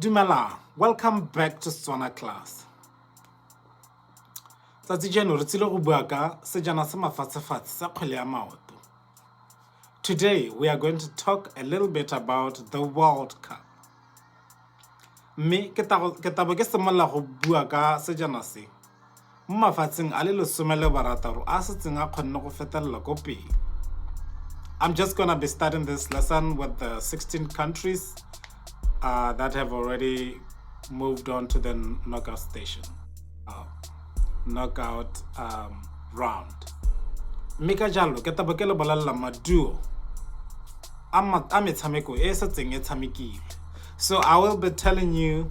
Dumelang, welcome back to Setswana class. Tsatsi jeno re tsile go bua ka sejana sa mafatshefatshe sa kgwele ya maoto. Today we are going to talk a little bit about the World Cup. Mme ke tabo ke simolola go bua ka sejana se mo mafatsheng a le 16 a setseng a kgonne go fetelela ko pele. I'm just gonna be starting this lesson with the 16 countries that have already moved on to the knockout station, knockout round. Mme ka jalo ke tabo ke le bolelela maduo a metshameko e e setseng e tshamekile. So I will be telling you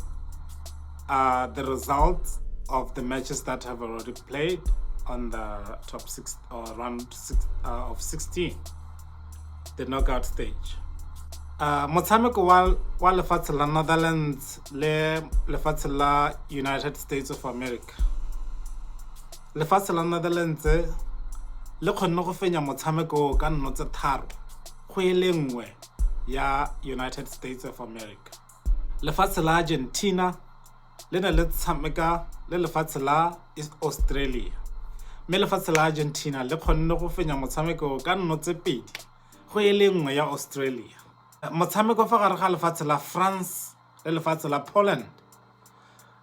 the results of the matches that have already played on the top six or round six of 16, the knockout stage. Motshameko wa lefatshe la Netherlands le lefatshe la United States of America. Lefatshe la Netherlands le kgonne go fenya motshameko ka nno tse 3-1 ya United States of America. Lefatshe la Argentina le ne le tshameka le lefatshe la Australia. Mme lefatshe la Argentina le kgonne go fenya motshameko ka nno tse 2-1 ya Australia. Motshameko fa gare ga lefatshe la France le lefatshe la Poland.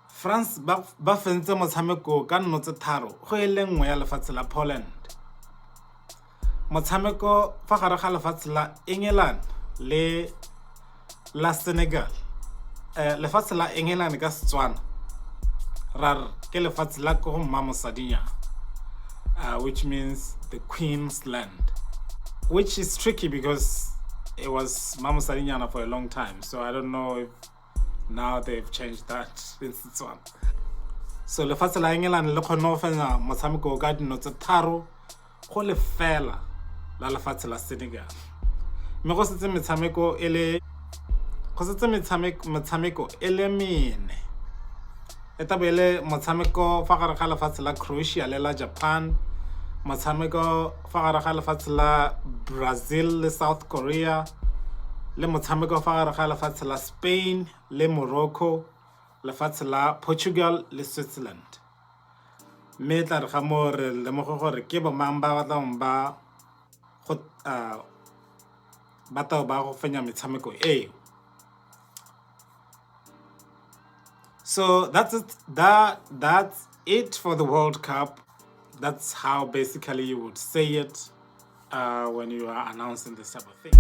France ba fentse motshameko ka nno tse 3-1 ya lefatshe la Poland. Motshameko fa gare ga lefatshe la England le la Senegal. Lefatshe la England ka Setswana ra re ke lefatshe la ko go mmamosadinyana, which means the Queen's land, which is tricky because it was Mamosadinyana for a long time, so I don't know if now they've changed that in Setswana. So lefatshe la England le kgonne go fenya motshameko ka dino tse 3-0 la lefatshe la Senegal. Mme go setse metshameko e le go setse metshameko e le mene. E tabo e le motshameko fa gare ga lefatshe la Croatia le la Japan, motshameko fa gare ga lefatshe la Brazil le South Korea, le motshameko fa gare ga lefatshe la Spain le Morocco, lefatshe la Portugal le Switzerland. Mme tla re ga mo re lemoge gore ke bo mang ba batlang ba go ba tao ba go fenya metshameko eo. So that's it. That's it for the World Cup. That's how basically you would say it when you are announcing this type of thing.